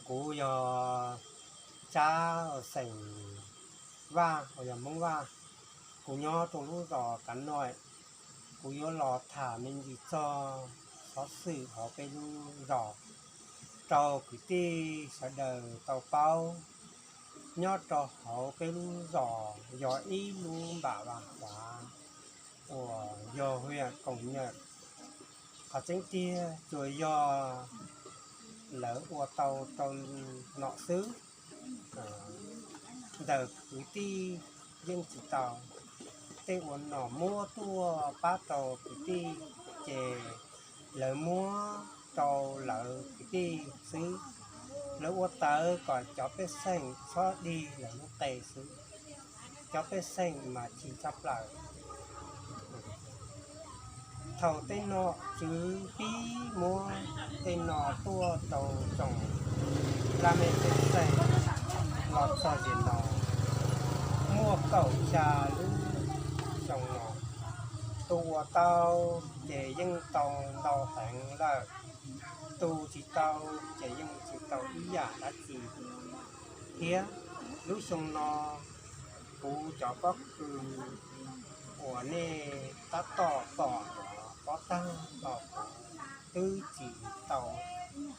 Kuv yog Tsab xeem Vaj uas yog Hmoob Vaj. Kuv nyob rau lub zos Kav Noim. Kuv yuav los tham me ntsis txog xov xwm hauv peb lub zos rau kwv tij sawv daws tau paub. Nyob rau hauv peb lub zos yog ib lub npam Vaj Hav uas yog hwj yam koom nyam. Qhov tseeb tiag tsuas yog lawv ua tau rau nom xwb, ntawm kwv tij yeej tsis tau. Tej uas nom muab tuaj pab rau kwv tij ces lawv muab rau lawv kwv tij xwb. Lawv ua tawv kom cov pej xeem txhob dig lawv lub qe xwb. Cov pej xeem mas chim tshaj plaws. Thaum tej nom tswv pib muab tej no tuaj rau tsoom laj mej pej xeem los txog tiam no, muaj kaum xya lub xyoo no. Tus uas tau ces yeej tau ntau heev lawm, tus tsis tau ces yeej tsis tau ib yam dab tsi thiab. Lub xyoo no kuv cov pob kws uas nej tab tom pom no pob tag los kuv twb tsis tau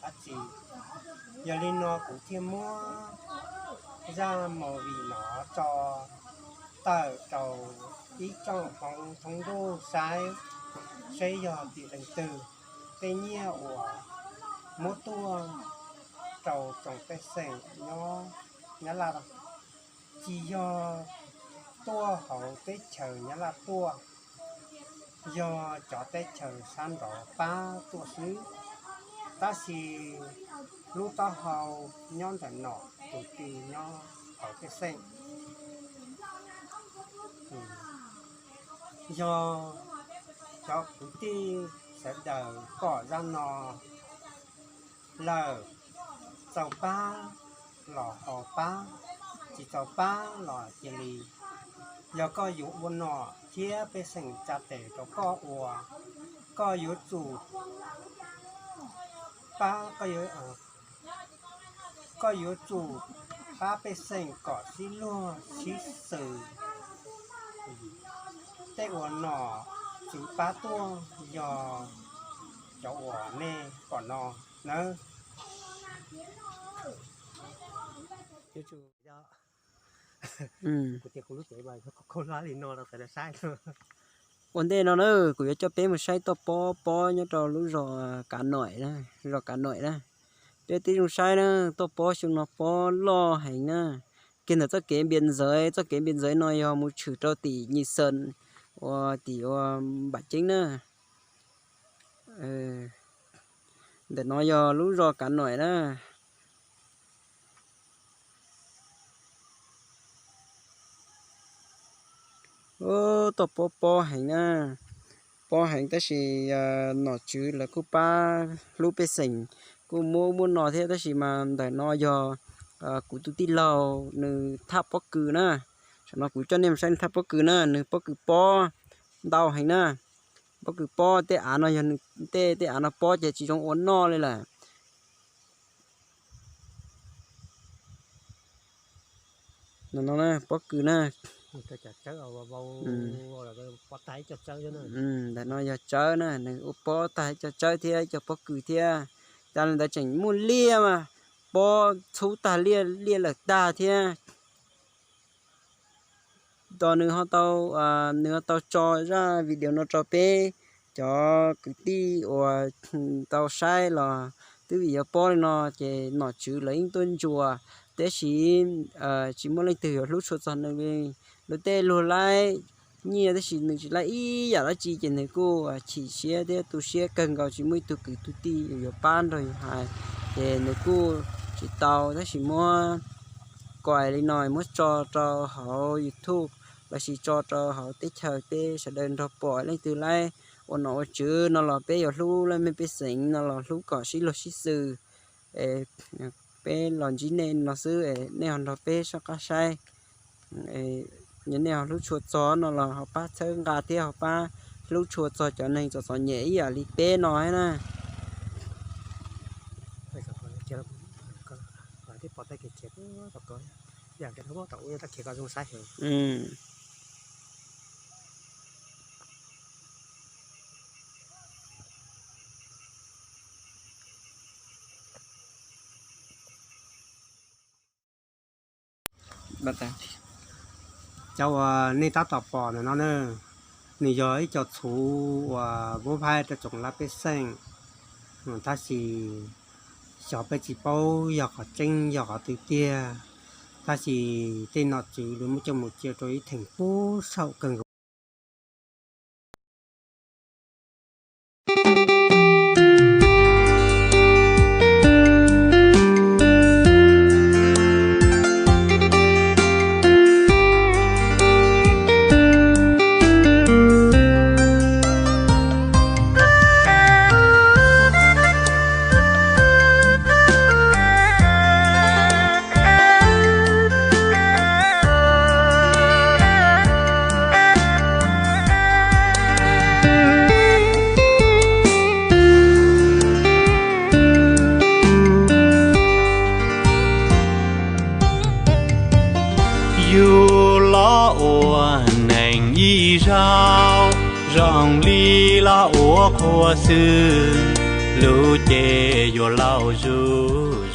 dab tsi. Yog li no kuv thiaj muab zaj movie no tso tawm rau ib tsoom hmoob thoob ntuj saib, saib yog tim leej twg tej nyiaj uas muab tuaj rau tsoom pej xeem nyob Nyab Laj, tsis yog tuaj hauv teb chaws Nyab Laj tuaj, yog cov teb chaws sab nraud pab tuaj xwb. Tab sis lub taub hau nyob ntawm no, tus twg nyob hauv pej xeem. Yog cov kwv tij sawv daws pom zaj no lawm, txaus pab los ho pab, tsis txaus pab los cia li. Yog koj yuav ua nom thiab pej xeem tsa tes rau koj ua, koj yuav tsum pab, koj yuav tsum pab pej xeem kom sib luag sib xws. Tej uas nom tswv pab tuaj yog cov uas nej pom no nawb. Ua ntej no na, kuv yuav coj peb mus saib toj pob pob nyob rau lub zos Kav Noim na, zos Kav Noim na. Peb tib zoo saib na, toj pob xyoo no pob loj heev na. Kiag ntawm txoj kev npias ntxawv, txoj kev npias ntxawv no yog mus tshwm rau tim Nyij Xees, ua tim ua Npam Ceeb na. Ntawm no yog lub zos Kav Noim na. Ub, toj pob pob heev na, pob heev tab sis nom tswv lawv kuj pab hlub pej xeem, kuj muab ub muab no thiab, tab sis mas ntawm no yog kuv tus tij laug nws thaj pob kws na. Saum no kuv coj nej mus saib nws thaj pob kws na, nws pob kws pob ntau heev na. Pob kws pob tej av no yog nws tej, tej av no pob ces tsis zoo ua noj li lawm. No no pob kws na. Ntawm no yog tsawb na, nws ua pob tag ib co tsawb thiab ib co pob kws thiab. Cas li ntawd tseem muaj liaj mas, pob txhub tag liaj, liaj lawm tag thiab. Tos nws ho tau, nws ho tau tso zaj video no rau peb cov kwv tij uas tau saib los twb vim yuav pob li no ces nom tswv lawv yeej tuaj ntsuas, tab sis tsis muaj leej twg yuav hlub tshua txog nws li. Luag tej luag laib nyiaj tab sis nws tsis laib ib yam dab tsi ces nws kuj chim siab thiab tu siab kawg nkaus tsis muaj ib tug kwv tug tij yuav pab nrog yus hais, ces nws kuj tsis tau, tab sis muab kuais li no muab tso rau hauv YouTube lossis tso rau hauv teb chaws peb sawv daws nrog pom. Leej twg laib ua nom ua tswv no los peb yuav hlub, leej mej pej xeem no los hlub kom sib luag sib xws. Peb los ntsib nej no xwb, nej ho nrog peb soj qab saib. Yog nej ho hlub tshua txog no los ho pab txhawb nqa thiab ho pab hlub tshua txog cov neeg txom txom nyem ib yam li peb no na. Cov uas nej tab tom pom ntawm no na, nws yog ib co txhuv uas muab phaib rau tsoom laj pej xeem, tab sis xyov peb tsis paub yog qhov tseeb yog qhov twg tiag, tab sis tej nom tswv lawv muab coj mus cia rau ib theem puag saum kawg nkaus. Yus los ua neeg ib zaug, zoo li los ua qhua xwb, lub cev yuav laus zuj